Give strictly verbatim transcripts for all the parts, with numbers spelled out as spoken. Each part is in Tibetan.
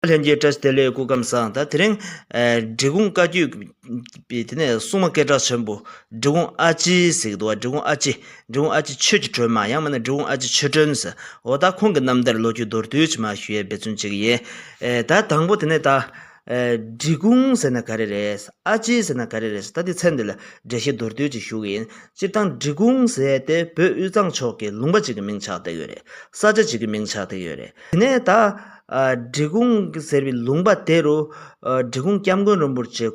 ལྷན་རྒྱས་བཀྲ་ཤིས་བདེ་ལེགས། སྐུ་ཁམས་བཟང་། ད་དེ་རིང་ཨ་འབྲི་གུང་བཀའ་བརྒྱུད་པའི་དེ་ནས་སྲུང་མ་སྐད་གྲགས་ཆེན་པོ་འབྲི་གུང་ཨ་ལྕེ་ཟེར་གྱི་འདུག་བ། འབྲི་གུང་ཨ་ལྕེ། འབྲི་གུང་ཨ་ལྕེ་ཆོས་ཀྱི་སྒྲོན་མ། ཡང་མིན་ན་འབྲི་གུང་ཨ་ལྕེ་ཆོས་སྒྲོན་ཟེར། འོ་ད་ཁོང་གི་རྣམ་ཐར་ལོ་རྒྱུས་མདོར་བསྡུས་ཅིག་མར་ཞུ་ཡས་འབད་བརྩོན་བྱེད་ཀྱི་ཡིན། ཨེ་ད་དང་པོ་དེ་ནས་ད་ཨེ་འབྲི་གུང་ཟེར་ན་ག་རེ་རེད། ཨ་ལྕེ་ཟེར་ན་ག་རེ་རེད་ཟེར། ད་དེ་མཚན་དེ་ལ་འགྲེལ་བཤད་མདོར་བསྡུས་ཅིག་ཞུ་གི་ཡིན། སྤྱིར་བཏང་འབྲི་གུང་ཟེར་དེ་བོད་དབུས་གཙང་ཕྱོགས་ཀྱི་ལུང་པ་ཅིག་གི་མིང་ཆགས་བསྡད་ཡོད་རེད། ས་ཆ་ཅིག་གི་མིང་ཆགས་བསྡད་ཡོད་རེད། དེ་ནས་ད་ཨ་འབྲི་གུང་ཟེར་བའི་ལུང་པ་དེ་རུ་ཨ་འབྲི་གུང་སྐྱབས་མགོན་རིན་པོ་ཆེ་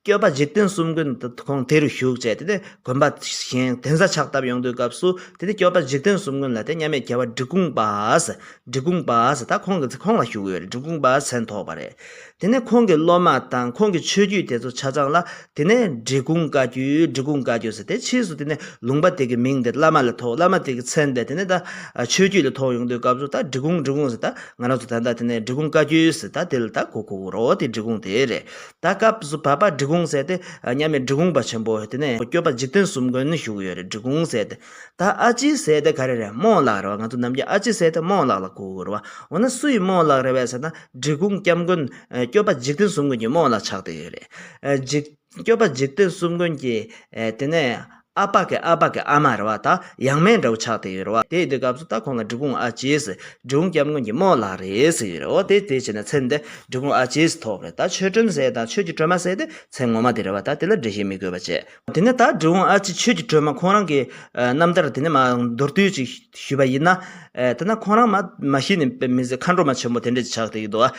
སྐྱོབ་པ་འཇིག་རྟེན་གསུམ་མགོན་དུ་ཁོང་དེ་རུ་བཞུགས་བྱས། དེ་ནས་དགོན་པ་བཞེངས། གདན་ས་ཕྱག་བཏབ་ཡོང་དུས་སྐབས་སུ་དེ་ནས་སྐྱོབ་པ་འཇིག་རྟེན་གསུམ་མགོན་ལ་དེ་མཉམ་མེད་རྒྱལ་བ་འབྲི་གུང་པ་ཟེར། འབྲི་གུང་པ་ཟེར། ད་ཁོང་གི་ཁོང་ལ་ཞུ་གི་ཡོད་རེད། འབྲི་གུང་པ་མཚན་ཐོགས་པ་རེད། དེ་ནས་ཁོང་གི་སློབ་མ་དང་ཁོང་གི་ཆོས་བརྒྱུད་དེ་ཚོ་ཆ་ཚང་ལ་དེ་ནས་འབྲི་གུང་བཀའ་བརྒྱུད། འབྲི་གུང་བཀའ་བརྒྱུད་ཟེར། དེ་ཕྱིས་སུ་དེ་ནས་ལུང་པ་དེ་གི་མིང་དེ་བླ་མ་ལ་ཐོགས། བླ་མ་དེ་གི་མཚན་དེ་དེ་ནས་ད་ཆོས་བརྒྱུད་ལ་ཐོགས་ཡོང་དུས་སྐབས་སུ་ད་འབྲི་གུང་འབྲི་གུང་ཟེར། ད་ང་རང་ཚོ་ད་ལྟ་དེ་ནས་འབྲི་གུང་བཀའ་བརྒྱུད་ཟེར། ད་དེ་ལ་ད་གོ་གོ་གོ་རོ། དེ་འབྲི་གུང་དེ་རེད། ད་སྐབས་སུ་བབ་པ་འབྲི་གུང་ཟེར་དེ་མཉམ་མེད་འབྲི་གུང་པ་ཆེན་པོ་དེ་ནས་སྐྱོབ་པ་འཇིག་རྟེན་གསུམ་མགོན་ནི་བཞུགས་ཡོད་རེད། འབྲི་གུང་ཟེར་དེ། ད་ཨ་ལྕེ་ཟེར་དེ་ག་རེ་རེད། རྨོ་ལགས་རེད་བ། ང་ཚོ་ནམ་རྒྱུན་ཨ་ལྕེ་ཟེར་དེ་རྨོ་ལགས་ལ་གོ་གི་རེད་བ། འོ་ན་སུ་ཡི་རྨོ་ལགས་རེད་བས་ཟེར་ན། འབྲི་གུང་སྐྱབས་མགོན་ཨ་སྐྱོབ་པ་འཇིག་རྟེན་གསུམ་མགོན་གྱི་རྨོ་ལགས་ཆགས་བསྡད་ཡོད་རེད། ཨ་འཇིག་སྐྱོབ་པ་འཇིག་རྟེན་གསུམ་མགོན་གྱི་ཨ་དེ་ནས་ཨ་ཕ་གི་ཨ་ཕ་གི་ཨ་མ་རེད་བ། ད་ཡང་མེས་འདྲ་བོ་ཆགས་བསྡད་ཡོད་རེད་བ། དེ་ཡིན་དུས་སྐབས་སུ་ད་ཁོང་ལ་འབྲི་གུང་ཨ་ལྕེ་ཟེར། འབྲི་གུང་སྐྱབས་མགོན་གྱི་རྨོ་ལགས་རེད་ཟེར་གྱི་རེད། འོ་དེ་དེ་བྱས་ན་མཚན་དེ་འབྲི་གུང་ཨ་ལྕེ་ཟེར་ཐོགས་པ་རེད། ད་ཆོས་སྒྲོན་ཟེར་དང་ཆོས་ཀྱི་སྒྲོན་མ་ཟེར་དེ་མཚན་ངོ་མ་དེ་རེད་བ། ད་དེ་ལ་འགྲེལ་བཤད་མི་དགོས་པ་བྱས། དེ་ནས་ད་འབྲི་གུང་ཨ་ལྕེ་ཆོས་ཀྱི་སྒྲོན་མ་ཁོང་རང་གི་ཨ་རྣམ་ཐར་དེ་ནས་མར་མདོར་བསྡུས་ཅིག་ཞུས་པ་ཡིན་ན། ཨ་དེ་ན་ཁོང་རང་མ་མ་གཞི་ནས་དཔེ་མི་སྲིད་མཁའ་འགྲོ་མ་ཆེན་པོ་དེ་འདྲ་ཅིག་ཆགས་བསྡད་ཀྱི་འདུག་ཨ།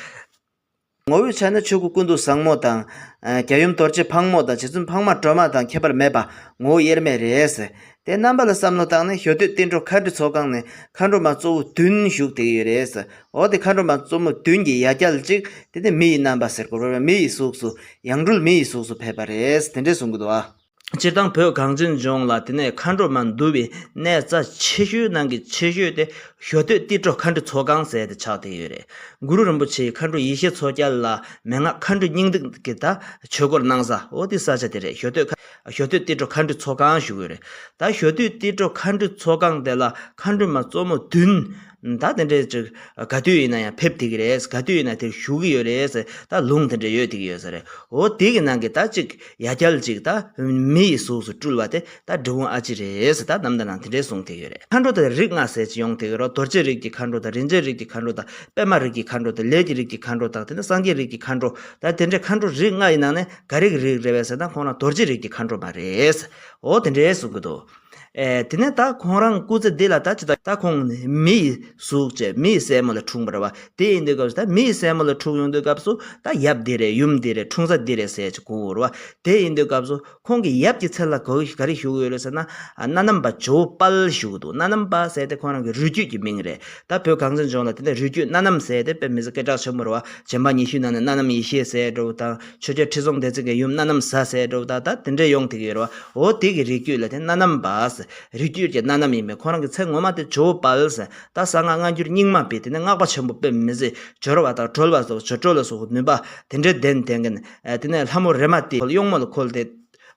ངོ་བོའི་ཆ་ནས་ཆོས་སྐུ་ཀུན་ཏུ་བཟང་མོ་དང་། ཨ་རྒྱལ་ཡུམ་རྡོ་རྗེ་ཕག་མོ་དང་། རྗེ་བཙུན་འཕགས་མ་སྒྲོལ་མ་དང་ཁྱད་པར་མེད་པ་ངོ་བོ་དབྱེར་མེད་རེད། དེ་རྣམ་པ་ལ་བསམ་བློ་བཏང་ནས་ཞོ་སྟོད་བསྟན་འགྲོ་མཁའ་འགྲོའི་ཚོགས་ཁང་ནས་མཁའ་འགྲོ་མ་གཙོ་བོ་བདུན་བཞུགས་བསྡད་ཀྱི་ཡོད་རེད། འོ་དེ་མཁའ་འགྲོ་མ་གཙོ་མོ་བདུན་གྱི་ཡ་གྱལ་གཅིག་དེ་ནི་མི་ཡི་རྣམ་པ་ཟེར་དགོས་རེད། མི་ཡི་གཟུགས་སུ། ཡང་སྤྲུལ་མི་ཡི་གཟུགས་སུ་ཕེབས་པ་རེད། དེ་འདྲས་གསུང་གི་འདུག་ཨ། སྤྱིར་བཏང་བོད་གངས་ཅན་ལྗོངས་ལ་དེ་ནས་མཁའ་འགྲོ་མ་འདུ་བའི་གནས་རྩ་ཆེ་ཤོས་ནང་གི་ཆེ་ཤོས་དེ་ཞོ་སྟོད་ཏི་ཏྲོ་མཁའ་འགྲོའི་ཚོགས་ཁང་ཟེར་དེ་ཆགས་བསྡད་ཡོད་རེད། གུ་རུ་རིན་པོ་ཆེའི་མཁའ་འགྲོ་ཡེ་ཤེས་མཚོ་རྒྱལ་ལ་མན་ངག་མཁའ་འགྲོའི་སྙིང་ཐིག་གི་ད་ཆོས་སྐོར་གནང་ས། འོ་དེ་ས་ཆ་དེ་རེད། ཞོ་སྟོད་ཞོ་སྟོད་ཏི་ཏྲོ་མཁའ་འགྲོའི་ཚོགས་ཁང་ཞུ་གི་ཡོད་རེད། ད་ཞོ་སྟོད་ཏི་ཏྲོ་མཁའ་འགྲོའི་ཚོགས་ཁང་དེ་ལ་མཁའ་འགྲོ་མ་གཙོ་མོ་བདུན། ད་དེ་འདྲའི་ཅིག་ག་དུས་ཡིན་ན་ཡང་ཕེབས་བསྡད་ཀྱི་རེད། ག་དུས་ཡིན་ན་དེར་བཞུགས་ཀྱི་ཡོད་རེད་ཟེར། ད་ལུང་དེ་འདྲ་ཡོད་བསྡད་ཀྱི་ཡོད་ས་རེད། འོ་དེ་གི་ནང་གི་ད་ཅིག་ཡ་གྱལ་ཅིག་ད་མི་ཡི་གཟུགས་སུ་སྤྲུལ་བ་དེ་ད་འབྲི་གུང་ཨ་ལྕེ་རེད་ཟེར། ད་རྣམ་ཐར་ནང་དེ་འདྲའི་གསུངས་བསྡད་ཡོད་རེད། མཁའ་འགྲོ་དེ་རིགས་ལྔ་ཟེར་ཅིག་ཡོང་བསྡད་ཀྱི་རེད། རྡོ་རྗེ་རིགས་ཀྱི་མཁའ་འགྲོ་དང་། རིན་ཆེན་རིགས་ཀྱི་མཁའ་འགྲོ་དང་། པདྨ་རིགས་ཀྱི་མཁའ་འགྲོ་དང་། ལས་ཀྱི་རིགས་ཀྱི་མཁའ་འགྲོ་དང་། དེ་ནས་སངས་རྒྱས་རིགས་ཀྱི་མཁའ་འགྲོ། ད་དེ་འདྲའི་མཁའ་འགྲོ་རིགས་ལྔ་ཡི་ནང་ནས་ག་རེ་གི་རིགས་རེད་བས་ཟེར་ན། ཁོང་རང་རྡོ་རྗེ་རིགས་ཀྱི་མཁའ་འགྲོ་མ་རེད། འོ་དེ་འདྲའི་གསུང་གི་འདུག་ཨེ་དེ་ནས་ད་ཁོང་རང་སྐུ་ཚེ་འདི་ལ་ད་ཅི་ད་ད་ཁོང་མི་ཡི་གཟུགས་བྱས་མི་ཡི་སྲས་མོ་ལ་འཁྲུངས་པ་རེད་བ། དེ་ཡིན་དུས་སྐབས་སུ་ད་མི་ཡི་སྲས་མོ་ལ་འཁྲུངས་ཡོང་དུས་སྐབས་སུ་ད་ཡབ་འདི་རེད། ཡུམ་འདི་རེད། འཁྲུངས་ས་འདི་རེད་ཟེར་ཅིག་གོ་གི་རེད་བ། དེ་ཡིན་དུས་སྐབས་སུ་ཁོང་གི་ཡབ་ཀྱི་མཚན་ལ་ག་ག་རེ་ཞུ་གི་ཡོད་རེད་ཟེར་ན། ཨ་སྣ་ནམ་པ་ཇོ་བོ་དཔལ་ཞུ་གི་འདུག་སྣ་ནམ་པ་ཟེར་དེ་ཁོང་རང་གི་རུས་རྒྱུད་ཀྱི་མིང་རེད། ད་བོད་གངས་ཅན་ལྗོངས་ལ་དེ་འདྲ་རུས་རྒྱུད་སྣ་ནམ་ཟེར་དེ་དཔེ་མི་སྲིད་སྐད་གྲགས་ཆེན་པོ་རེད་བ། རྗེ་འབངས་ཉི་ཤུའི་ནང་ནས་སྣ་ནམ་ཡེ་ཤེས་ཟེར་འདྲ་བོ་དང་། ཆོས་རྒྱལ་ཁྲི་སྲོང་ལྡེ་བཙན་གྱི་ཡུམ་སྣ་ནམ་བཟའ་ཟེར་འདྲ་བོ་དང་། ད་དེ་འདྲ་ཡོང་བསྡད་ཀྱི་ཡོད་རེད་བ། འོ་དེ་གི་རིགས་རྒྱུད་ལ་དེ་སྣ་ནམ་པ་ཟེར། རིགས་རྒྱུད་ཀྱི་སྣ་ནམ་ཡིན་པས་ཁོ་རང་གི་མཚན་ངོ་མ་དེ་ཇོ་བོ་དཔལ་ཟེར། ད་གསང་སྔགས་སྔ་འགྱུར་རྙིང་མ་པའི་དེ་ནས་སྔགས་པ་ཆེན་པོ་དཔེ་མི་སྲིད་སྦྱོར་བ་དང་གྲོལ་བ་སོགས་སྦྱོར་སྒྲོལ་ལ་སོགས་པའི་ནུས་པ་དེ་འདྲའི་ལྡན་ལྡན་མཁན། ཨ་དེ་ནས་ལྷ་མོ་རེ་མ་ཏི་གཡོག་མོ་ལ་བཀོལ་ཏེ།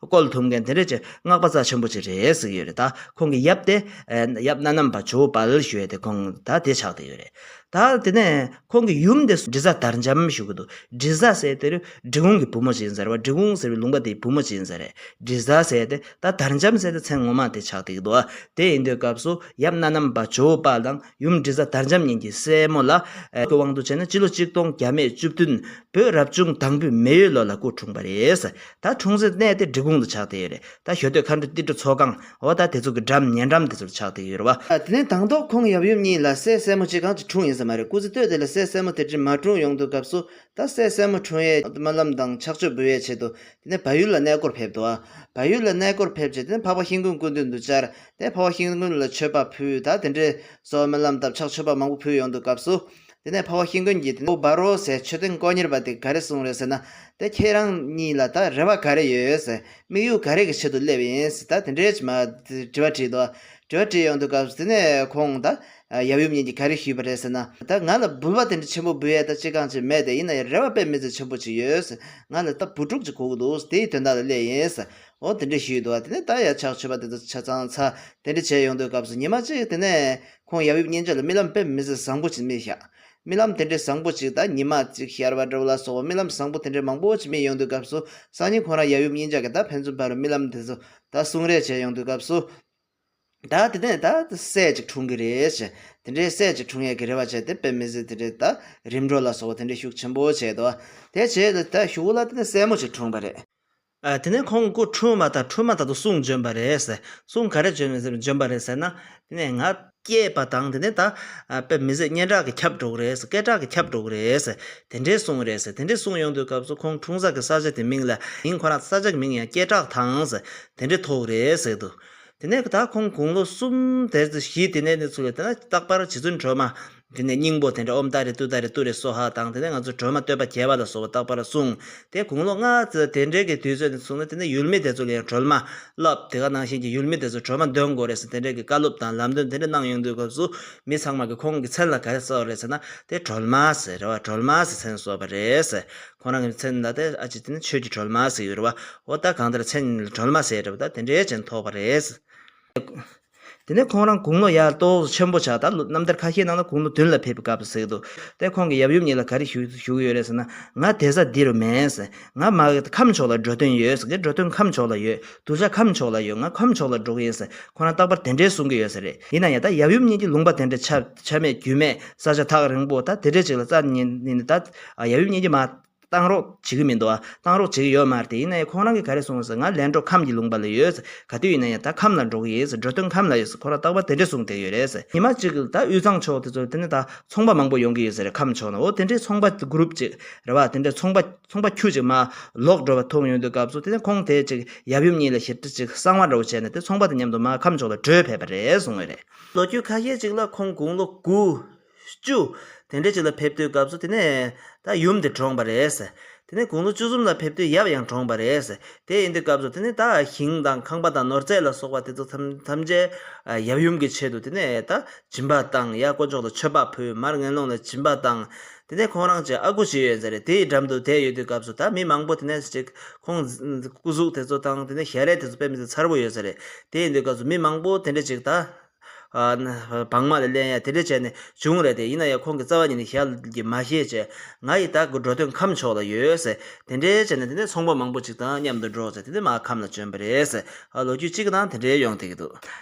བཀོལ་ཐུབ་མཁན་དེ་འདྲ་ཅིག་སྔགས་པ་རྩ་ཆེན་པོ་ཅིག་རེད་ཟེར་གྱི་ཡོད་རེད། ད་ཁོང་གི་ཡབ་དེ་ཨ་ཡབ་སྣ་ནམ་པ་ཇོ་བོ་དཔལ་ཞུ་ཡས་དེ་ཁོང་ད་དེ་ཆགས་བསྡད་ཡོད་རེད། ད་དེ་ནས་ཁོང་གི་ཡུམ་དེ་འབྲི་བཟའ་དར་འཇམ་ཞུ་གི་འདུག་འབྲི་བཟའ་ཟེར་དེ་རུ་འབྲི་གུང་གི་བུ་མོ་ཅིག་ཡིན་ས་རེད་བ། འབྲི་གུང་ཟེར་བའི་ལུང་པ་དེའི་བུ་མོ་ཅིག་ཡིན་ས་རེད། འབྲི་བཟའ་ཟེར་དེ་ད་དར་འཇམ་ཟེར་དེ་མཚན་ངོ་མ་དེ་ཆགས་བསྡད་ཀྱི་འདུག་དེ་ཡིན་དུས་སྐབས་སུ་ཡབ་སྣ་ནམ་པ་ཇོ་བོ་དཔལ་དང་ཡུམ་འབྲི་བཟའ་དར་འཇམ་གཉིས་ཀྱི་སྲས་མོ་ལ་ཨ་གི་དབང་དུ་བྱས་ན་སྤྱི་ལོ་གཅིག་སྟོང་བརྒྱ་མེད་བཅུ་བདུན་བོད་རབ་བྱུང་དང་པོའི་མེ་ཡོས་ལོ་ལ་སྐུ་འཁྲུངས་པ་རེད། ད་འཁྲུངས་སའི་གནས་དེ་འབྲི་གུང་དུ་ཆགས་བསྡད་ཡོད་རེད། ད་ཞོ་སྟོད་མཁའ་འགྲོ་ཏི་ཏྲ་ཚོགས་ཁང་། འོ་ད་དེ་ཚོ་གི་འགྲམ་ཉེ་འགྲམ་དེ་ཚོར་ཆགས་བསྡད་ཡོད་རེད་བ། དེ་ནས་དང་ཐོག་ཁོང་ཡབ་ཡུམ་གཉིས་ལ་སྲས་སྲས་མོ་གཅིག་གང་ཅིག་འཁྲུངས་ཡིན་ས་མ་རེད། སྐུ་ཚེ་སྟོད་དེ་ལ་སྲས་སྲས་མོ་དེ་འདྲ་མ་འཁྲུངས་ཡོང་དུས་སྐབས་སུ། ད་སྲས་སྲས་མོ་འཁྲུངས་ཡས་སྨོན་ལམ་དང་ཕྱག་མཆོད་འབུལ་ཡས་ཆེད་དུ་དེ་ནས་བལ་ཡུལ་ལ་གནས་སྐོར་ཕེབས་འདུག་བ། བལ་ཡུལ་ལ་གནས་སྐོར་ཕེབས་རྗེས་དེ་ནས་འཕགས་པ་ཤིང་ཀུན་སྐུ་མདུན་དུ་བཅར། དེ་འཕགས་པ་ཤིང་ཀུན་ལ་མཆོད་པ་ཕུལ། ད་དེ་འདྲའི་གསོལ་བ་སྨོན་ལམ་བཏབ། ཕྱག་མཆོད་པ་མང་པོ་ཕུལ་ཡོང་དུས་སྐབས་སུ། དེ་ནས་འཕགས་པ་ཤིང་ཀུན་གྱིས་དེ་ནས་འོ་བ་རོ་ཟེར་མཆོད་རྟེན་དཀོན་གཉེར་པ་དེ་ག་རེ་གསུངས་རེད་ཟེར་ན། དེ་ཁྱེད་རང་གཉིས་ལ་ད་རེ་བ་ག་རེ་ཡོད་ཟེར། དམིགས་ཡུལ་ག་རེ་གི་ཆེད་དུ་སླེབས་ཡིན་ཟེར། ད་དེ་འདྲའི་མ་དྲི་བ་དྲིས་འདུག་དྲི་བ་དྲིས་ཡོང་དུས་སྐབས་སུ་དེ་ནས་ཁོང་ད་ཡབ་ཡུམ་གཉིས་ཀྱིས་ག་རེ་ཞུས་པ་རེད་ཟེར་ན། ད་ང་ལ་འབུལ་བ་དེ་འདྲ་ཆེན་པོ་འབུལ་ཡས་ད་ཅི་གང་ཅི་མེད་དེ། ཡིན་ན་ཡང་རེ་བ་དཔེ་མི་སྲིད་ཆེན་པོ་ཅིག་ཡོད་ཟེར། ང་ལ་ད་བུ་ཕྲུག་ཅིག་དགོས་ཀྱི་འདུག་དེའི་དོན་དག་ལ་སླེབས་ཡིན་ཟེར། འོ་དེ་འདྲ་ཞུས་འདུག་དེ་ནས་ད་ཡ་ཕྱག་མཆོད་པ་དེ་ཚོ་ཆ་ཚང་ཚར། དེ་འདྲ་བྱས་ཡོང་དུས་སྐབས་སུ་ཉི་མ་གཅིག་དེ་ནས་ཁོང་ཡབ་ཡུམ་གཉིས་ཆ་ལ་རྨི་ལམ་དཔེ་མི་སྲིད་བཟང་པོ་ཅིག་རྨིས་ཤག་རྨི་ལམ་དེ་འདྲའི་བཟང་པོ་ཅིག་ད་ཉི་མ་ཅིག་ཤར་བ་འདྲ་བོ་ལ་སོགས་པ་རྨི་ལམ་བཟང་པོ་དེ་འདྲའི་མང་པོ་ཅིག་རྨིས་ཡོང་དུས་སྐབས་སུ་སང་ཉིན་ཁོ་རང་ཡབ་ཡུམ་གཉིས་ཆ་གི་ད་ཕན་ཚུན་བར་རྨི་ལམ་དེ་ཚོ་ད་གསུང་རེས་བྱས་ཡོང་དུས་སྐབས་སུ། ད་དེ་ནས་ད་སྲས་ཅིག་འཁྲུངས་ཀྱི་རེད་ཟེར། དེ་འདྲའི་སྲས་ཅིག་འཁྲུངས་ཡས་ཀྱི་རེ་བ་བྱས་ཏེ་དཔེ་མི་སྲིད་དེ་འདྲའི་ད་རིམ་གྲོ་ལ་སོགས་པ་དེ་འདྲའི་ཤུགས་ཆེན་པོ་བྱས་འདུག་དེ་བྱས་ཏེ་ད་གཞུག་ལ་དེ་ནས་སྲས་མོ་ཅིག་འཁྲུངས་པ་རེད། ཨ། དེ་ནས་ཁོང་སྐུ་འཁྲུངས་མ་ཐག་འཁྲུངས་མ་ཐག་ཏུ་གསུང་བྱོན་པ་རེད་ཟེར། གསུང་ག་རེ་བྱོན་ཟེར་བྱོན་པ་རེད་ཟེར་ན། དེ་ནས་ང་སྐྱེས་པ་དང་དེ་ནས་ད་ཨ་དཔེ་མི་སྲིད་སྙན་གྲགས་ཀྱི་ཁྱབ་འགྲོ་གི་རེད་ཟེར། སྐད་གྲགས་ཀྱི་ཁྱབ་འགྲོ་གི་རེད་ཟེར། དེ་འདྲའི་གསུང་རེད་ཟེར། དེ་འདྲའི་གསུང་ཡོང་དུས་སྐབས་སུ་ཁོང་འཁྲུངས་ས་གི་ས་ཆ་དེ་མིང་ལ་ཡིན་ཁོ་རང་ས་ཆ་གི་མིང་ཡང་སྐད་གྲགས་ཐང་ཟེར་དེ་འདྲའི་ཐོགས་རེད་ཟེར་འདུག་དེ་ནས་ད་ཁོང་དགུང་ལོ་གསུམ་དེ་ཚོ་བཞི་དེ་ནས་ནི་ཚུར་ལ་དེ་ན་རྟག་པར་རྗེ་བཙུན་སྒྲོལ་མ་དེ་ནས་སྙིང་པོ་དེ་འདྲ་ཨོཾ་ཏཱ་རེ་ཏུཏྟཱ་རེ་ཏུ་རེ་སྭཱ་ཧཱ་དང་དེ་ནས་ང་ཚོ་སྒྲོལ་མ་བསྟོད་པ་རྒྱས་པ་ལ་སོགས་པ་རྟག་པར་གསུང་། དེ་དགུང་ལོ་ལྔ་ཙམ་དེ་འདྲའི་གི་དུས་ཚོད་ནས་བཟུང་ནས་དེ་ནས་ཡུལ་མི་དེ་ཚོ་ལ་ཡང་སྒྲོལ་མ་བསླབ། དེ་ག་ནང་བཞིན་གྱི་ཡུལ་མི་དེ་ཚོ་སྒྲོལ་མ་འདོན་དགོས་རེད་ཟེར་དེ་འདྲའི་གི་བཀའ་སློབ་དང་ལམ་སྟོན་དེ་འདྲ་གནང་ཡོང་དུས་སྐབས་སུ་མི་ཚང་མ་གི་ཁོང་གི་མཚན་ལ་ག་རེ་བསགས་རེད་ཟེར་ན། དེ་སྒྲོལ་མ་ཟེར་རེད་བ། སྒྲོལ་མ་ཟེར་མཚན་གསོལ་བ་རེད་ཟེར། ཁོང་རང་གི་མཚན་ལ་དེ་ཨ་ཅེ་དེ་ནི་ཆོས་ཀྱི་སྒྲོལ་མ་ཟེར་ཡོད་རེད་བ། འོ་ད་གང་ལྟར་མཚན་སྒྲོལ་མ་ཟེར་རེད་བ། ད་དེ་འདྲའི་ཅན་ཐོགས་པ་རེད། དེ་ནས་ཁོང་རང་དགུང་ལོ་ཡར་ཏོག་ཙམ་ཆེན་པོ་ཆགས། ད་རྣམ་ཐར་ཁ་ཤས་ནང་ལ་དགུང་ལོ་བདུན་ལ་ཕེབས་པའི་སྐབས་སུ་ཟེར་གྱི་འདུག་དེ་ཁོང་གི་ཡབ་ཡུམ་གཉིས་ལ་ག་རེ་ཞུ་ཞུ་གི་ཡོད་རེད་ཟེར་ན། ང་བསྡད་ས་འདི་རུ་མེད་ཟེར། ང་མ་ཁམས་ཕྱོགས་ལ་འགྲོ་དོན་ཡོད་ཟེར། འགྲོ་དོན་ཁམས་ཕྱོགས་ལ་ཡོད། གདུལ་བྱ་ཁམས་ཕྱོགས་ལ་ཡོད། ང་ཁམས་ཕྱོགས་ལ་འགྲོ་གི་ཡིན་ཟེར་ཁོ་རང་རྟག་པར་དེ་འདྲའི་གསུང་གི་ཡོད་ས་རེད། ཡིན་ན་ཡང་ད་ཡབ་ཡུམ་གཉིས་ཀྱི་ལུང་པ་དེ་འདྲ་ཆ་ཆ་མེད་རྒྱུས་མེད་ས་ཆ་ཐག་རིང་པོ་ད་དེ་འདྲའི་ཅིག་ལ་རྩ་ནས་ནི་ད་ཡབ་ཡུམ་གཉིས་ཀྱི་མ་བཏང་རོགས་བྱེད་ཀྱི་མི་འདུག་ཨ། བཏང་རོགས་བྱེད་ཀྱི་ཡོད་མ་རེད་དེ། ཡིན་ན་ཡང་ཁོང་རང་གིས་ག་རེ་གསུངས་ཟེར། ང་ལན་གྲོ་ཁམས་ཀྱི་ལུང་པ་ལ་ཡོད་ཟེར། ག་དུས་ཡིན་ན་ཡང་ད་ཁམས་ལ་འགྲོ་གི་ཡིན་ཟེར། འགྲོ་དོན་ཁམས་ལ་ཡོད་ཟེར་ཁོ་རང་རྟག་པར་དེ་འདྲས་གསུངས་བསྡད་ཡོད་རེད་ཟེར། ཉི་མ་གཅིག་ད་དབུས་གཙང་ཕྱོགས་དེ་ཚོ་དེ་ནི་ད་ཚོང་པ་མང་པོ་ཡོང་གི་ཡོད་ཟེར་རེད། ཁམས་ཕྱོགས་ན། འོ་དེ་འདྲའི་ཚོང་པ་གུ་རུབ་ཅིག་རེད་བ། དེ་འདྲའི་ཚོང་པ་ཚོང་པ་ཁྱུ་ཅིག་མར་ལོག་འགྲོ་བ་མཐོང་ཡོང་དུས་སྐབས་སུ་དེ་ནི་ཁོང་དེ་ཅིག་ཡབ་ཡུམ་གཉིས་ལ་ཞེ་དྲག་ཅིག་གསང་བ་འདྲ་བོ་བྱས་ནས་དེ་ཚོང་པ་དང་མཉམ་དུ་མར་ཁམས་ཕྱོགས་ལ་བྲོས་ཕེབས་པ་རེད་གསུངས་ཡོད་རེད། ལོ་རྒྱུས་ཁ་ཤས་ཅིག་ལ་ཁོང་དགུང་ལོ་དགུ། བཅུ། དེ་འདྲའི་ཅིག་ལ་ཕེབས་དུས་སྐབས་སུ་དེ་ནས་ད་ཡུམ་དེ་གྲོངས་པ་རེད་ཟེར། དེ་ནས་དགུང་ལོ་བཅུ་གསུམ་ལ་ཕེབས་དུས་ཡབ་ཡང་གྲོངས་པ་རེད་ཟེར། དེ་ཡིན་དུས་སྐབས་སུ་དེ་ནས་ད་ཞིང་དང་ཁང་པ་དང་ནོར་རྫས་ལ་སོགས་པ་དེ་ཚོ་ཐམས་ཐམས་ཅད་ཡབ་ཡུམ་གྱི་ཆེད་དུ་དེ་ནས་ད་སྦྱིན་པ་བཏང་། ཡར་དཀོན་མཆོག་ལ་མཆོད་པ་ཕུལ། མར་ངན་སློང་ལ་སྦྱིན་པ་བཏང་། དེ་ནས་ཁོང་རང་ཅིག་ཨ་ཁུ་ཅིག་ཡོད་ཟེར་རེད། དེའི་འགྲམ་དུ་བསྡད་ཡོད་དུས་སྐབས་སུ་ད་མི་མང་པོ་དེ་ནས་ཅིག་ཁོང་སྐུ་གཟུགས་དེ་ཚོ་དང་དེ་ནས་ཞལ་རས་དེ་ཚོ་དཔེ་མི་སྲིད་མཚར་པོ་ཡོད་ཟེར་རེད། དེ་ཡིན་དུས་སྐབས་སུ་མི་མང་པོ་དེ་འདྲ་ཅིག་ད། ཨ་ན་བག་མ་ལ་ལེན་ཡ་དེ་འདྲ་བྱས་ནས་བྱུང་རེད་དེ། ཡིན་ན་ཡང་ཁོང་གི་རྩ་བ་ཉིད་ནས་ཞལ་གྱིས་མ་བཞེས་བྱས། ང་ཡི་ད་གི་འགྲོ་དོན་ཁམས་ཕྱོགས་ལ་ཡོད་ཟེར། དེ་འདྲའི་བྱས་ནས་དེ་ནས་ཚོང་པ་མང་པོ་ཅིག་དང་མཉམ་དུ་འགྲོགས་ཟེར། དེ་ནས་མར་ཁམས་ལ་བྱོན་པ་རེད་ཟེར། ཨ་ལོ་རྒྱུས་གཅིག་དང་དེ་འདྲའི་ཡོང་བསྡད་ཀྱི་འདུག་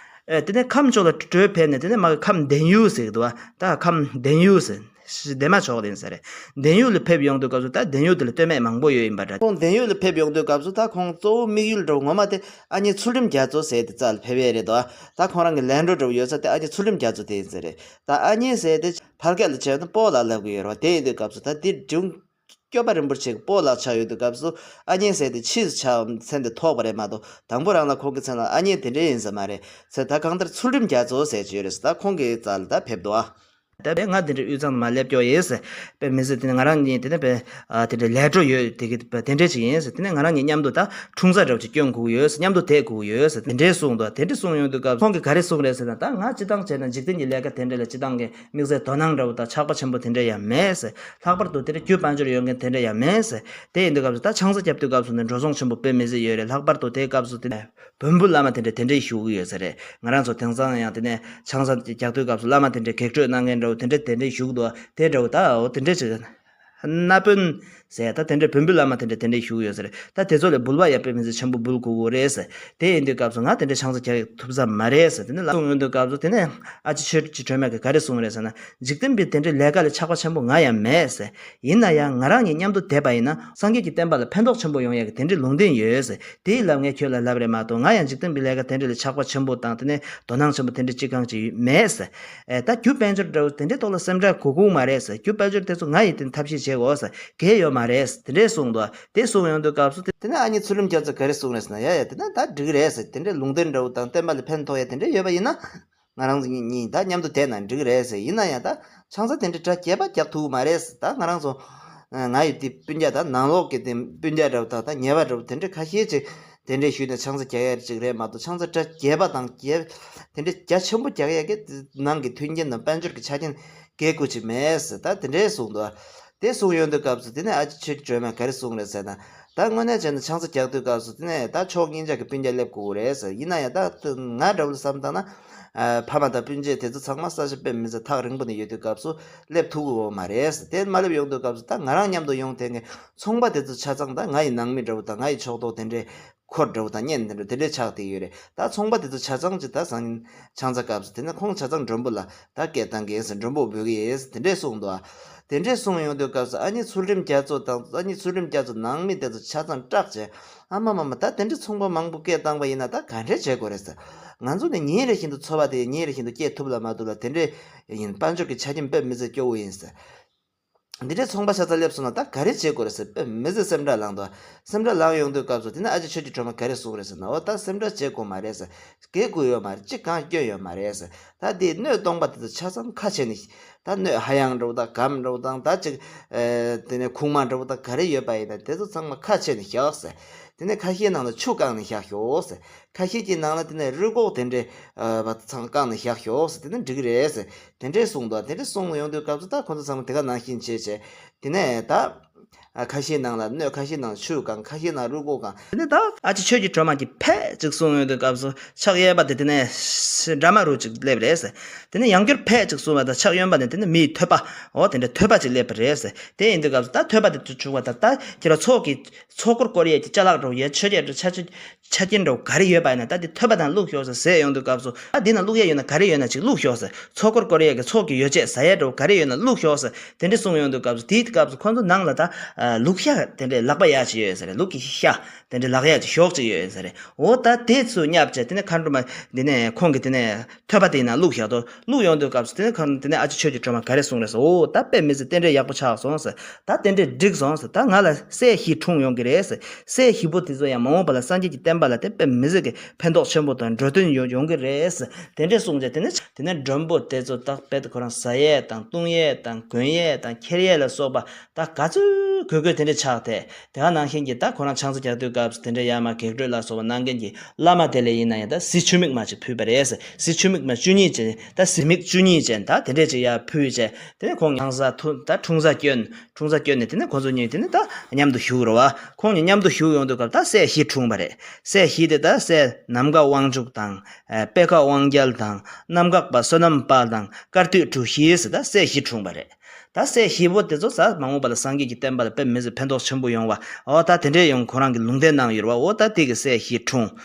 ཨེ་དེ་ནས་ཁམས་ཕྱོགས་ལ་བྲོས་ཕེབས་ནས་དེ་ནས་མར་ཁམས་བདེན་ཡུལ་ཟེར་གྱི་འདུག་བ། ད་ཁམས་བདེན་ཡུལ་ཟེར། བདེ་མ་ཕྱོགས་དེ་ཡིན་ས་རེད། བདེན་ཡུལ་ལ་ཕེབས་ཡོང་དུས་སྐབས་སུ་ད་བདེན་ཡུལ་དེ་ལ་སྟོད་སྨད་མང་པོ་ཡོད་ཡིན་པ་འདྲ། ཁོང་བདེན་ཡུལ་ལ་ཕེབས་ཡོང་དུས་སྐབས་སུ་ད་ཁོང་གཙོ་བོ་དམིགས་ཡུལ་འདྲ་བོ་ངོ་མ་དེ་ཨ་མྱེས་ཚུལ་ཁྲིམས་རྒྱ་མཚོ་ཟེར་དེ་རྩ་ལ་ཕེབས་ཡས་རེད་དོ། ད་ཁོང་རང་གི་ལས་འགྲོ་འདྲ་བོ་ཡོད་ས་དེ་ཨ་མྱེས་ཚུལ་ཁྲིམས་རྒྱ་མཚོ་དེ་ཡིན་ས་རེད། ད་ཨ་མྱེས་ཟེར་དེ་ཕལ་སྐད་ལ་བྱས་ན་སྤོ་ལགས་ལབ་གི་ཡོད་རེད་བ། དེ་ཡིན་དུས་སྐབས་སུ་ད་དེ་འབྱུང་སྐྱོབ་པ་རིན་པོ་ཆེ་གི་སྤོ་ལགས་ཆགས་ཡོད་དུས་སྐབས་སུ་ཨ་མྱེས་ཟེར་དེ་ཕྱིས་སུ་ཆགས་མཚན་དེ་ཐོགས་པ་རེད་མ་གཏོགས་དང་པོ་རང་ལ་ཁོང་གི་མཚན་ལ་ཨ་མྱེས་དེ་འདྲའི་ཡིན་ས་མ་རེད་ཟེར། ད་གང་ལྟར་ཚུལ་ཁྲིམས་རྒྱ་མཚོ་ཟེར་གྱི་ཡོད་རེད་ཟེར། ད་ཁོང་གི་རྩ་ལ་ད་ཕེབས་འདུག་ཨ། ད་པས་ང་དེ་འདྲའི་དབུས་གཙང་དུ་མ་སླེབས་ཀྱོག་ཡིན་ཟེར། པས་མི་ཟེར་དེ་ནས་ང་རང་གཉིས་དེ་ནས་པས་ཨ་དེ་འདྲའི་ལས་འགྲོ་ཡོད་དེ་གི་པས་དེ་འདྲའི་ཅིག་ཡིན་ཟེར། དེ་ནས་ང་རང་གཉིས་མཉམ་དུ་ད་འཁྲུངས་ས་འདྲ་བོ་ཅིག་སྐྱོང་དགོས་ཀྱི་ཡོད་ཟེར། མཉམ་དུ་བསྡད་དགོས་ཀྱི་ཡོད་ཟེར། དེ་འདྲའི་གསུངས་འདུག་དེ་འདྲའི་གསུངས་ཡོང་དུས་སྐབས་ཁོང་གིས་ག་རེ་གསུངས་རེད་ཟེར་ན། ད་ང་སྤྱི་བཏང་བྱས་ན་འཇིག་རྟེན་གྱི་ལས་ཀ་དེ་འདྲ་ལ་སྤྱི་བཏང་གི་དམིགས་བསལ་དོ་སྣང་འདྲ་བོ་དང་ཆགས་པ་ཆེན་པོ་དེ་འདྲ་ཡང་མེད་ཟེར། ལྷག་པར་དུ་དེ་འདྲ་རྒྱུ་དཔལ་འབྱོར་ཡོད་མཁན་དེ་འདྲ་ཡང་མེད་ཟེར། དེ་ཡིན་དུས་སྐབས་སུ་ད་ཆང་ས་བརྒྱབ་དུས་སྐབས་སུ་ནི་འགྲོ་སོང་ཆེན་པོ་དཔེ་མི་སྲིད་ཡོད་རེད། ལྷག་པར་དུ་དེའི་སྐབས་སུ་དེ་ནས་བོན་པོ་བླ་མ་དེ་འདྲ་དེ་འདྲའི་བཞུགས་ཀྱི་ཡོད་ས་རེད། ང་རང་ཚོ་དེང་སང་ཡང་དེ་ནས་ཆང་ས་རྒྱག་དུས་སྐབས་སུ་བླ་མ་དེ་འདྲ་གེགས་གཅོད་གནང་མཁན་འདྲ་བོ་དེ་འདྲ་དེ་འདྲ་བཞུགས་འདུག་དེ་འདྲ་བོ་ད་འོ་དེ་འདྲ་ཅིག་སྣ་དཔོན་ཟེར་ད་དེ་འདྲ་བོན་པོ་བླ་མ་དེ་འདྲ་དེ་འདྲ་བཞུགས་ཡོད་ས་རེད། ད་དེ་ཚོ་ལས་འབུལ་བ་ཡ་དཔེ་མི་སྲིད་ཆེན་པོ་འབུལ་དགོས་ཀྱི་རེད་ཟེར། དེ་ཡིན་དུས་སྐབས་སུ་ང་དེ་འདྲ་ཆང་ས་རྒྱག་ཐུབ་ས་མ་རེད་ཟེར། དེ་ནས་ལབ་གསུངས་ཡོང་དུས་སྐབས་སུ་དེ་ནས་ཨ་ཅེ་ཆོས་རྗེ་སྒྲོལ་མ་གིས་ག་རེ་གསུངས་རེད་ཟེར་ན། འཇིག་རྟེན་པའི་དེ་འདྲའི་ལས་ཀ་ལ་ཆགས་པ་ཆེན་པོ་ང་ཡང་མེད་ཟེར། ཡིན་ན་ཡང་ང་རང་གཉིས་མཉམ་དུ་བསྡད་པ་ཡིན་ན་སངས་རྒྱས་ཀྱི་བསྟན་པ་ལ་ཕན་ཐོགས་ཆེན་པོ་ཡོང་ཡག་གི་དེ་འདྲའི་ལུང་བསྟན་ཡོད་ཟེར། དེའི་ལམ་ངས་ཁྱོད་ལ་ལབ་རེད་མ་གཏོགས་ང་ཡང་འཇིག་རྟེན་པའི་ལས་ཀ་དེ་འདྲ་ལ་ཆགས་པ་ཆེན་པོ་དང་དེ་ནས་དོ་སྣང་ཆེན་པོ་དེ་འདྲ་ཅི་གང་ཅི་མེད་ཟེར། ཨེ་ད་རྒྱུ་དཔལ་འབྱོར་འདྲ་བོ་དེ་འདྲའི་ཐོག་ལ་སེམས་ཁྲལ་དགོས་ཀྱི་མ་རེད་ཟེར། རྒྱུ་དཔལ་འབྱོར་དེ་ཚོ་ང་ཡིས་དེ་ཐབས་ཤེས་བྱེད་དགོས་ཟེར། གལ་ཡོད་མ་རེད་ཟེར། དེ་འདྲས་གསུངས་འདུག་དེ་གསུངས་ཡོང་དུས་སྐབས་སུ་དེ་ནས་ཨ་མྱེས་ཚུལ་ཁྲིམས་རྒྱ་མཚོས་ག་རེ་གསུངས་རེད་ཟེར་ན། ཡ་ཡ་དེ་ན་ད་འགྲིག་རེད་ཟེར། དེ་འདྲའི་ལུང་བསྟན་འདྲ་བོ་དང་བསྟན་པ་ལ་ཕན་ཐོགས་ཡ་དེ་འདྲ་ཡོད་པ་ཡིན་ན། ང་རང་ཚོ་གཉིས་གཉིས་ད་མཉམ་དུ་བསྡད་ན་འགྲིག་རེད་ཟེར། ཡིན་ན་ཡང་ད་ཆང་ས་དེ་འདྲ་གྲ་རྒྱས་པ་རྒྱག་ཐུབ་ཀྱི་མ་རེད་ཟེར། ད་ང་རང་ཚོ་ང་ཡི་དེ་སྤུན་ཀྱག་ད་ནང་ལོགས་ཀྱི་དེ་སྤུན་ཀྱག་འདྲ་བོ་དང་ད་ཉེ་བ་འདྲ་བོ་དེ་འདྲ་ཁ་ཤས་ཅིག་དེ་འདྲས་ཞུས་ནས་ཆང་ས་རྒྱག་ཡ་ཅིག་རེད་མ་གཏོགས། ཆང་ས་གྲ་རྒྱས་པ་དང་རྒྱས་དེ་འདྲས་རྒྱ་ཆེན་པོ་རྒྱག་ཡ་གི་ནང་གི་མཐུན་རྐྱེན་དང་དཔལ་འབྱོར་གྱི་ཆ་རྐྱེན་གལ་དགོས་ཅིག་མེད་ཟེར། ད་དེ་འདྲས་གསུངས་འདུག་དེ་གསུངས་ཡོང་དུས་སྐབས་སུ་དེ་ནས་ཨ་ཅེ་ཆོས་ཀྱི་སྒྲོན་མས་ག་རེ་གསུངས་རེད་ཟེར་ན། ད་དངོས་གནས་བྱས་ན་ཆང་ས་རྒྱག་དུས་སྐབས་སུ་དེ་ནས་ད་ཕྱོགས་གཉིས་ཆ་གི་སྤུན་ཀྱག་སླེབས་དགོས་རེད་ཟེར། ཡིན་ན་ཡང་ད་ང་འདྲ་བོ་ལ་བསམ་བཏང་ན་ ཨ་ཕ་མ་དང་སྤུན་མཆེད་དེ་ཚོ་ཚང་མ་ས་ཆ་དཔེ་མི་སྲིད་ཐག་རིང་པོ་ནས་ཡོད་དུས་སྐབས་སུ་སླེབས་ཐུབ་ཀྱི་ཡོད་མ་རེད། དེ་མ་སླེབས་ཡོང་དུས་སྐབས་སུ་ད་ང་རང་མཉམ་དུ་ཡོང་དེ་ངས་ཚོང་པ་དེ་ཚོ་ཆ་ཚང་ད་ང་ཡི་ནང་མི་འདྲ་བོ་དང་ང་ཡི་ཕྱོགས་གཏོགས་དེ་འདྲའི་འཁོར་འདྲ་བོ་དང་གཉེན་དེ་འདྲ་དེ་འདྲའི་ཆགས་བསྡད་ཡོད་རེད། ད་ཚོང་པ་དེ་ཚོ་ཆ་ཚང་ཅིག་ད་སང་ཉིན་ཆང་ས་སྐབས་སུ་དེ་ནས་ཁོང་ཆ་ཚང་མགྲོན་པོ་ལ་ད་སྐད་བཏང་གི་ཡིན་ཟེར། མགྲོན་པོ་འབོད་ཀྱི་ཡིན་ཟེར། དེ་འདྲས་གསུངས་འདུག་ཨ། དེ་འདྲས་གསུངས་ཡོང་དུས་སྐབས་སུ་ཨ་ནི་ཚུལ་ཁྲིམས་རྒྱ་མཚོ་དང་ཨ་ནི་ཚུལ་ཁྲིམས་རྒྱ་མཚོ་ནང་མི་དེ་ཚོ་ཆ་ཚང་སྐྲག་བྱས། ཨ་མ་མ་མ། ད་དེ་འདྲས་ཚོང་པ་མང་པོ་སྐད་བཏང་པ་ཡིན་ན་ད་ག་འདྲས་བྱེད་དགོས་རེད་ཟེར། ང་ཚོ་ནི་ཉིན་རེ་བཞིན་དུ་འཚོ་བ་དེ་ཉིན་རེ་བཞིན་དུ་སྐྱེལ་ཐུབ་ལ་མ་ཐུབ་ལ་དེ་འདྲས་ཡིན། དཔལ་འབྱོར་གྱི་ཆ་རྐྱེན་དཔེ་མི་སྲིད་སྐྱོ་བོ་ཡིན་ཟེར། འདི་འདྲའི་ཚོང་པ་ཆ་ཚང་སླེབས་སོང་ན་ད་ག་རེ་བྱེད་དགོས་རེད་ཟེར་དཔེ་མི་སྲིད་སེམས་ཁྲལ་ལངས་འདུག། སེམས་ཁྲལ་ལངས་ཡོང་དུས་སྐབས་སུ་དེ་ནས་ཨ་ཅེ་ཆོས་ཀྱི་སྒྲོལ་མ་ག་རེ་གསུངས་རེད་ཟེར་ན། འོ་ད་སེམས་ཁྲལ་བྱེད་དགོས་མ་རེད་ཟེར། སྒེར་དགོས་ཡོད་མ་རེད། ཅི་གང་སྐྱོན་ཡོད་མ་རེད་ཟེར། ད་དེ་སྣོད་སྟོང་པ་དེ་ཚོ་ཆ་ཚང་ཁ་ཕྱེ་ནས། ད་སྣོད་ཧ་ཡང་འགྲོ་དང་སྒམ་འགྲོ་དང་ད་ཅིག་ཨེ་དེ་ནས་ཁུག་མ་འགྲོ་དང་ག་རེ་ཡོད་པ་ཡིན་ན་དེ་ཚོ་ཚང་མ་ཁ་ཕྱེ་ནས་བཞག་ཟེར། དེ་ནས་ཁ་ཤས་ནང་ལ་ཆུ་བཀང་ནས་བཞག་ཤོག་ཟེར། ཁ་ཤས་ཀྱི་ནང་ལ་དེ་ནས་རུས་ཁོག་དེ་འདྲའི་ཨ་བ་ཚང་བཀང་ནས་བཞག་ཤོག་ཟེར། དེ་ནས་འགྲིག་གི་རེད་ཟེར། དེ་འདྲས་གསུངས་འདུག། དེ་འདྲས་གསུངས་ཡོང་དུས་སྐབས་སུ་ད་ཁོ་ཚོ་ཚང་མ་དེ་ག་ནང་བཞིན་བྱས་བྱས། དེ་ནས་ད་ཨ་ཁ་ཤས་ནང་ལ་སྣོད། ཁ་ཤས་ནང་ཆུ་བཀང་། ཁ་ཤས་ནང་རུས་ཁོག་བཀང་། དེ་ནས་ད་ཨ་ཅེ་ཆོས་ཀྱི་སྒྲོལ་མ་གིས་ཕད་ཅིག་གསུངས་ཡོང་དུས་སྐབས་སུ་ཕྱག་གཡས་པ་དེ་དེ་ནས་འདྲ་མ་རུ་ཅིག་སླེབས་རེད་ཟེར། དེ་ནས་ཡང་བསྐྱར་ཕད་ཅིག་གསུངས་པ་དང་ཕྱག་གཡོན་པ་ནས་དེ་ནས་མིའི་ཐོད་པ། འོ་དེ་འདྲ་ཐོད་པ་ཅིག་སླེབས་པ་རེད་ཟེར། དེ་ཡིན་དུས་སྐབས་སུ་ད་ཐོད་པ་དེ་བྱུང་བ་དང་ད་ཁྱེད་རང་ཚོགས་ཀྱི་ཚོགས་འཁོར་བསྐོར་ཡས་ཀྱི་ཅ་ལག་འདྲ་བོ་ཡ་མཆོད་ཆས་འདྲ་ཆ་ཆ་ཆ་རྐྱེན་འདྲ་བོ་ག་རེ་ཡོད་པ་ཡིན་ན་ད་དེ་ཐོད་པ་དང་བླུགས་ཤོག་ཟེར་ཟེར་ཡོང་དུས་སྐབས་སུ། ཨ་འདི་ན་བླུགས་ཡས་ཡོད་ན་ག་རེ་ཡོད་ན་ཅིག་བླུགས་ཤོག་ཟེར། ཚོགས་འཁོར་བསྐོར་ཡས་ཀྱི་ཚོགས་ཀྱི་ཡོ་བྱད་ཟ་ཡས་འདྲ་བོ་ག་རེ་ཡོད་ན་བླུགས་ཤོག་ཟེར། དེ་འདྲ་གསུངས་ཡོང་དུས་སྐབས་སུ་དེའི་སྐབས་སུ་ཁོ་ཚོ་ནང་ལ་ད་ལུག་ཤ་དེ་འདྲའི་ལག་པ་ཡ་ཅིག་ཡོད་ཟེར། ལུག་གི་ཤ་དེ་འདྲའི་ལག་ཡ་ཅིག་ཞོག་ཅིག་ཡོད་ཟེར། འོ་ད་དེ་ཚོ་བསྙབས་བྱས་དེ་ནས་མཁའ་འགྲོ་མ་འདི་ནས་ཁོང་གི་དེ་ནས་ཐོད་པ་དེའི་ནང་བླུགས་བཞག་དོ། བླུགས་ཡོང་དུས་སྐབས་སུ་དེ་ནས་ཁོང་དེ་ནས་ཨ་ཅེ་ཆོས་ཀྱི་སྒྲོལ་མ་ག་རེ་གསུངས་རེད་ཟེར། འོ་ད་དཔེ་མི་སྲིད་རྟེན་འབྲེལ་ཡག་པོ་ཆགས་སོང་ཟེར། ད་རྟེན་འབྲེལ་འགྲིག་སོང་ཟེར། ད་ང་ལ་སྲས་བཞི་འཁྲུངས་ཡོང་གི་རེད་ཟེར། སྲས་བཞི་པོ་དེ་ཚོ་ཡང་མ་འོངས་པ་ལ་སངས་རྒྱས་ཀྱི་བསྟན་པ་ལ་དེ་དཔེ་མི་སྲིད་ཀྱི་ཕན་ཐོགས་ཆེན་པོ་དང་འགྲོ་དོན་ཡོང་ཡོང་གི་རེད་ཟེར། དེ་འདྲས་གསུངས་རྗེས་དེ་ནས་དེ་ནས་མགྲོན་པོ་དེ་ཚོ་ད་དཔེ་ཁོ་རང་ཟ་ཡས་དང་བཏུང་ཡས་དང་གོན་ཡས་དང་འཁྱེར་ཡས་ལ་སོགས་པ་ད་ག་ཚོད་དགོས་དགོས་དེ་འདྲས་ཆགས་ཏེ། དེ་ག་ནང་བཞིན་གྱི་ད་ཁོ་རང་ཆང་ས་རྒྱག་དུས་སྐབས་སུ་དེ་འདྲའི་ཡར་མར་བགེགས་སྐྲོད་ལ་སོགས་པ་གནང་མཁན་གྱི་བླ་མ་དེ་ལ་ཡིན་ན་ཡང་ད་གཟི་ཆུ་མིག་མ་ཅིག་ཕུལ་བ་རེད་ཟེར། གཟི་ཆུ་མིག་མ་བཅུ་གཉིས་ཅན། ད་གཟི་མིག་བཅུ་གཉིས་ཅན་ད་དེ་འདྲས་ཅིག་ཡར་ཕུལ་བྱས། དེ་ནས་ཁོང་ཆང་ས་འཐུང་ད་འཁྲུངས་ས་བསྐྱོན། འཁྲུངས་ས་བསྐྱོན་ནས་དེ་ནས་ཁོང་ཚོ་གཉིས་དེ་ནས་ད་མཉམ་དུ་བཞུགས་རེད་བ། ཁོང་གཉིས་མཉམ་དུ་བཞུགས་ཡོང་དུས་སྐབས་ད་སྲས་བཞི་འཁྲུངས་པ་རེད། སྲས་བཞི་དེ་ད་སྲས་ནམ་མཁའ་དབང་ཕྱུག་དང་། ཨ་པད་དཀར་དབང་རྒྱལ་དང་། གནམ་འགག་པ་བསོད་ནམས་དཔལ་དང་། དཀར་སྟོད་གྲུ་བཞི་ཟེར་ད་སྲས་བཞི་འཁྲུངས་པ་རེད། ད་སྲས་བཞི་པོ་དེ་ཚོ་ཟ་མ་འོངས་པ་ལ་སངས་རྒྱས་ཀྱི་བསྟན་པ་ལ་དཔེ་མི་སྲིད་ཕན་ཐོགས་ཆེན་པོ་ཡོང་བ། འོ་ད་དེ་འདྲས་ཡོང་ཁོ་རང་གི་ལུང་བསྟན་གནང་ཡོད་རེད་བ། འོ་ད་དེ་གི་སྲས་བཞི་འཁྲུངས།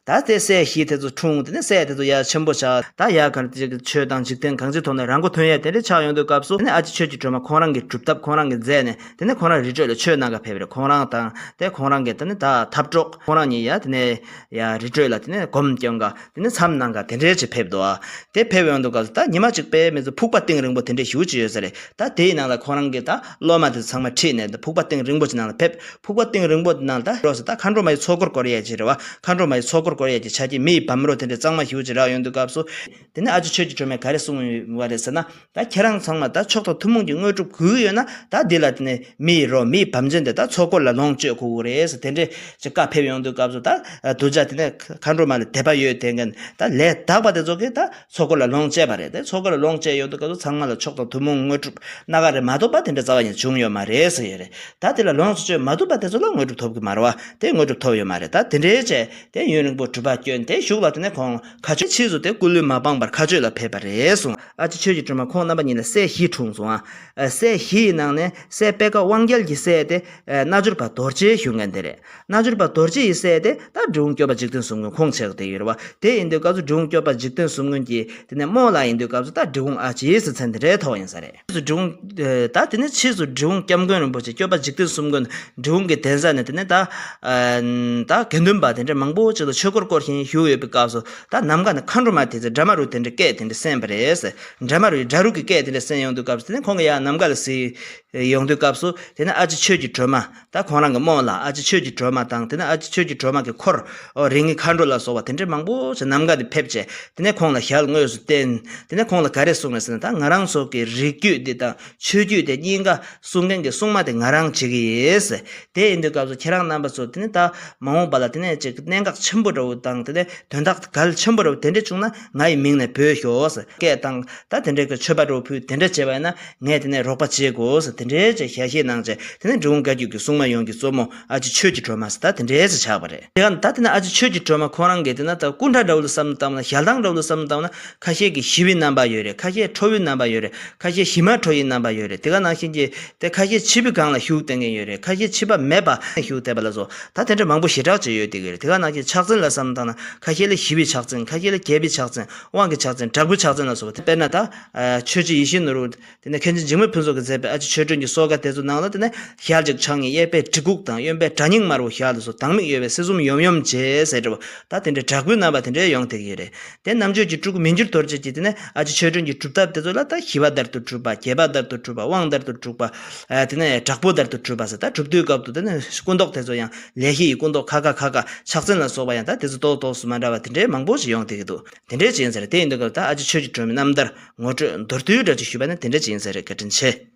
ད་དེ་སྲས་བཞི་དེ་ཚོ་འཁྲུངས། དེ་ནས་སྲས་དེ་ཚོ་ཡར་ཆེན་པོ་ཆགས། ད་ཡར་ག་ཅིག་ཆོས་དང་འཇིག་རྟེན་གང་ཅི་ཐོག་ནས་རང་མགོ་ཐོན་ཡས་དེ་འདྲས་ཆགས་ཡོང་དུས་སྐབས་སུ། དེ་ནས་ཨ་ཅེ་ཆོས་ཀྱི་སྒྲོལ་མ་ཁོང་རང་གི་སྒྲུབ་ཐབས་ཁོང་རང་གིས་མཛད་ནས། དེ་ནས་ཁོང་རང་རི་ཁྲོད་ལ་ཆོས་གནང་ག་ཕེབས་རེད། ཁོང་རང་དང་དེ་ཁོང་རང་གི་དེ་ནས་ད་འཐབ་གྲོགས་ཁོང་རང་གཉིས་ཡ་དེ་ནས་ཡ་རི་ཁྲོད་ལ་དེ་ནས་སྒོམ་སྐྱོན་ག་དེ་ནས་མཚམས་གནང་ག་དེ་འདྲས་ཅིག་ཕེབས་འདུག་ཨ། དེ་ཕེབས་ཡོང་དུས་སྐབས་སུ་ད་ཉི་མ་གཅིག་དཔེ་མི་སྲིད་ཕུག་པ་གཏིང་རིང་པོ་དེ་འདྲས་ཞེ་པོ་ཅིག་ཡོད་ས་རེད། ད་དེའི་ནང་ལ་ཁོང་རང་གི་ད་སློབ་མ་དེ་ཚང་མ་ཁྲིད་ནས་ད་ཕུག་པ་གཏིང་རིང་པོ་ཅིག་ནང་ལ་ཕེབས། ཕུག་པ་གཏིང་རིང་པོ་དེ་ནང་ལ་ད་འགྲོ་ཟེར། ད་མཁའ་འགྲོ་མ་ཡི་ཚོགས་འཁོར་བསྐོར་ཡས་ཅིག་རེད་བ། མཁའ་འགྲོ་མ་ཡི་ཚོགས་འཁོར་བསྐོར་ཡས་ཀྱི་ཆ་རྐྱེན་མི་ཡི་བམ་རོ་དེ་འདྲས་གཙང་མ་ཞེ་པོ་ཅིག་རག་ཡོང་དུས་སྐབས་སུ། དེ་ནས་ཨ་ཅེ་ཆོས་ཀྱི་སྒྲོལ་མས་ག་རེ་གསུངས་ཡོད་པ་རེད་ཟེར་ན། ད་ཁྱེད་རང་ཚང་མ་ད་མཆོག་དང་ཐུན་མོང་གི་དངོས་གྲུབ་དགོས་ཀྱི་ཡོད་ན། ད་འདི་ལ་དེ་ནས་མི་ཡི་རོ་མི་ཡི་བམ་ཅན་དེ་ད་ཚོགས་འཁོར་ལ་ལོངས་སྤྱོད་དགོས་ཀྱི་རེད་ཟེར། དེ་འདྲས་ཅིག་བཀའ་ཕེབས་ཡོང་དུས་སྐབས་སུ། ད་གདུལ་བྱ་དེ་ནས་མཁའ་འགྲོ་མ་ལ་དད་པ་ཡོད་དེ་མཁན་ད་ལས་དག་པ་དེ་ཚོ་གིས་ད་ཚོགས་འཁོར་ལ་ལོངས་སྤྱད་པ་རེད། དེ་ཚོགས་འཁོར་ལ་ལོངས་སྤྱད་ཡོང་དུས་སྐབས་སུ་ཚང་མ་ལ་མཆོག་དང་ཐུན་མོང་དངོས་གྲུབ་སྣ་ཁ་རེ་མ་གཏོགས་པ་དེ་འདྲ་རྩ་བ་ཉིད་བྱུང་ཡོད་མ་རེད་ཟེར་ཡོད་རེད། ད་དེ་ལ་ལོངས་སུ་སྤྱོད་མ་ཐུབ་པ་དེ་ཚོ་ལ་དངོས་གྲུབ་ཐོབ་ཀྱི་མ་རེད་བ། དེ་དངོས་གྲུབ་ཐོབ་ཡོད་མ་རེད། ད་དེ་འདྲའི་བྱས་དེ་ཡུན་རིང་པོ་སྒྲུབ་པ་བསྐྱོན་དེ་བཞུགས་ལ། དེ་ནས་ཁོང་མཁའ་སྤྱོད་ཕྱིས་སུ་དེ་སྐུ་ལུས་མ་སྤངས་པར་མཁའ་སྤྱོད་ལ་ཕེབས་པ་རེད་གསུངས། ཨ་ཅེ་ཆོས་ཀྱི་སྒྲོལ་མ་ཁོང་རྣམ་པ་གཉིས་ལ་སྲས་བཞི་འཁྲུངས་སོང་ཨ། ཨ་སྲས་བཞི་ཡི་ནང་ནས་སྲས་པད་དཀར་དབང་རྒྱལ་གྱི་སྲས་དེ་ཨ་རྣལ་འབྱོར་པ་རྡོ་རྗེ་ཞུ་མཁན་དེ་རེད། རྣལ་འབྱོར་པ་རྡོ་རྗེ་ཡི་སྲས་དེ་ད་འབྲི་གུང་སྐྱོབ་པ་འཇིག་རྟེན་གསུམ་མགོན་ཁོང་ཆགས་བསྡད་ཡོད་རེད་བ། དེ་ཡིན་དུས་སྐབས་སུ་འབྲི་གུང་སྐྱོབ་པ་འཇིག་རྟེན་གསུམ་མགོན་གྱི་དེ་ནས་རྨོ་ལགས་ཡིན་དུས་སྐབས་སུ་ད་འབྲི་གུང་ཨ་ཅེ་ཟེར་མཚན་དེ་འདྲའི་ཐོགས་ཡིན་ས་རེད། འབྲི་གུང་ད་དེ་ནས་ཕྱིས་སུ་འབྲི་གུང་སྐྱབས་མགོན་རིན་པོ་ཆེ་སྐྱོབ་པ་འཇིག་རྟེན་གསུམ་མགོན་འབྲི་གུང་གི་གདན་ས་ནས་དེ་ནས་ད་ད་དགེ་འདུན་པ་དེ་འདྲ་མང་པོ་ཅིག་ལ་ཆོས་འཁོར་བསྐོར་བཞིན་བཞུགས་ཡོད་པའི་སྐབས་སུ། ད་ནམ་མཁའ་ནས་མཁའ་འགྲོ་མ་དེ་ཚོས་སྒྲ་མ་རུ་དེ་འདྲ་སྐད་དེ་འདྲ་གསན་པ་རེད། སྒྲ་མ་རུའི་སྒྲ་རུ་གི་སྐད་དེ་འདྲ་གསན་ཡོང་དུས་སྐབས་སུ་དེ་ནས་ཁོང་གིས་ཡར་ནམ་མཁའ་ལ་གཟིགས་ཡོང་དུས་སྐབས་སུ་དེ་ནས་ཨ་ཅེ་ཆོས་ཀྱི་སྒྲོལ་མ། ད་ཁོང་རང་གི་རྨོ་ལགས་ཨ་ཅེ་ཆོས་ཀྱི་སྒྲོལ་མ་དང་དེ་ནས་ཨ་ཅེ་ཆོས་ཀྱི་སྒྲོལ་མ་གི་འཁོར་ཨོ་རིགས་ལྔའི་མཁའ་འགྲོ་ལ་སོགས་པ་དེ་འདྲས་མང་པོ་ཞིག་ནམ་མཁའ་ནས་ཕེབས་བྱས། དེ་ནས་ཁོང་ལ་ཞལ་དངོས་སུ་བསྟན། དེ་ནས་ཁོང་ལ་ག་རེ་གསུངས་རེད་ཟེར་ན། ད་ང་རང་ཚོ་གི་རིགས་རྒྱུད་འདི་དང་ ཆོས་བརྒྱུད་དེ་གཉིས་ཀ་སྲུང་མཁན་གྱི་སྲུང་མ་དེ་ང་རང་བྱེད་ཀྱི་ཡིན། དེ་ཡིན་དུས་སྐབས་སུ་ཁྱེད་རང་རྣམ་པ་ཚོ་དེ་ནི་ད་མ་འོངས་པ་ལ་དེ་ནས་ཅིག་གནད་འགག་ཆེན་པོ་འདྲ་བོ་དང་དེ་ནས་དོན་དག་གལ་ཆེན་པོ་འདྲ་བོ་དེ་འདྲ་བྱུང་ན་ང་ཡི་མིང་ནས་འབོད་ཤོག་ཟེར། སྐད་བཏང་། ད་དེ་འདྲའི་གི་མཆོད་པ་འདྲ་བོ་ཕུལ། དེ་འདྲ་བྱས་པ་ཡིན་ན་ངས་དེ་ནས་རོགས་པ་བྱེད་དགོས་ཟེར། དེ་འདྲའི་ཅིག་ཞལ་བཞེས་གནང་བྱས་དེ་ནས་འབྲི་གུང་བཀའ་བརྒྱུད་ཀྱི་སྲུང་མ་ཡོངས་ཀྱི་གཙོ་མོ་ཨ་ཅེ་ཆོས་ཀྱི་སྒྲོན་མ་ཟེར་ད་དེ་འདྲའི་ཅིག་ཆགས་པ་རེད། དེ་ག་ད་དེ་ནས་ཨ་ཅེ་ཆོས་ཀྱི་སྒྲོན་མ་ཁོང་རང་གིས་དེ་ན་ད་སྐུ་འདྲ་འདྲ་བོ་ལ་བསམ་བློ་བཏང་ན་ཞལ་ཐང་འདྲ་བོ་ལ་བསམ་བློ་བཏང་ན་ཁ་ཤས་ཀྱི་ཞི་བའི་རྣམ་པ་ཡོད་རེད། ཁ་ཤས་ཁྲོ་བོའི་རྣམ་པ་ཡོད་རེད། ཁ་ཤས་ཞི་མ་ཁྲོ་བའི་རྣམ་པ་ཡོད་རེད། དེ་ག་ནང་བཞིན་གྱི་དེ་ཁ་ཤས་ཕྱི་པའི་སྒང་ལ་ཤུགས་བསྟན་མཁན་ཡོད་རེད། ཁ་ཤས་ཕྱི་པ་མེད་པ་ཤུགས་བསྟན་པ་ལ་སོགས་ད་དེ་འདྲ་མང་པོ་ཞེ་དྲག་ཅིག་ཡོད་དེ་གི་རེད། དེ་ག་ནང་བཞིན་ཕྱག་མཚན་ལ་བསམ་བློ་བཏང་ན་ཁ་ཤས་ལ་ཞི་བའི་ཕྱག་མཚན། ཁ་ཤས་ལ་རྒྱལ་པོའི་ཕྱག་མཚན། དབང་གི་ཕྱག་མཚན། དྲག་པོའི་ཕྱག་མཚན་ལ་སོགས་པ། དཔེར་ན་ད་ཆོས་རྗེ་ཡིད་བཞིན་ནོར་བུ། དེ་ནས་མཁན་ཆེན་འཇིགས་མེད་ཕུན་ཚོགས་ཀྱིས་མཛད་པའི་ཨ་ཅེ་ཆོས་སྒྲོན་གྱི་གསོལ་ཁ་དེ་ཚོ་ནང་ལ་དེ་ནས་ཞལ་གཅིག་ཕྱག་གཉིས་གཡས་པས་གྲི་གུག་དང་གཡོན་པས་དགྲ་སྙིང་དམར་པོ་ཞལ་དུ་སོ་སྡང་མིག་གཡོ་བའི་སྲིད་གསུམ་ཡོམ་ཡོམ་བྱེད་ཟེར་འདྲ་བོ། ད་དེ་འདྲའི་དྲག་པོའི་རྣམ་པ་དེ་འདྲའི་ཡོང་བསྡད་ཀྱི་ཡོད་རེད། དེ་རྣམ་དཔྱོད་ཀྱི་སྤྲུལ་སྐུ་མི་འགྱུར་རྡོ་རྗེ་གིས་དེ་ནས་ཨ་ཅེ་ཆོས་སྒྲོན་གྱི་སྒྲུབ་ཐབས་དེ་ཚོ་ལ་ད་ཞི་བ་ལྟར་དུ་སྒྲུབ་པ། རྒྱས་པ་ལྟར་དུ་སྒྲུབ་པ། དབང་ལྟར་དུ་སྒྲུབ་པ། ཨ་དེ་ནས་དྲག་པོ་ལྟར་དུ་སྒྲུབ་པ་ཟེར། ད་སྒྲུབ་དུས་སྐབས་སུ་དེ་ནས་སྐུ་མདོག་དེ་ཚོ་ཡང་ལས་བཞི་ཡི་སྐུ་མདོག་ཁ་ཁ་ཁ་ཁ། ཕྱག་མཚན་ལ་སོགས་པ་ཡང་ད་དེ་ཚོ་ཏོག་ཏོག་སུ་མ་འདྲ་བ་དེ་འདྲའི་མང་པོ་ཞིག་ཡོང་བསྡད་ཀྱི་འདུག་དེ་འདྲའི་ཅིག་ཡིན་ས་རེད། དེ་ཡིན་དུས་སྐབས་ད་ཨ་ཅེ་ཆོས་ཀྱི་སྒྲོན་མའི་རྣམ་ཐར་ངོ་སྤྲོད་མདོར་བསྡུས་འདྲ་ཅིག་ཞུས་པ་ནི་དེ་འདྲ་ཅིག་ཡིན་ས་རེད། བཀའ་དྲིན་ཆེ།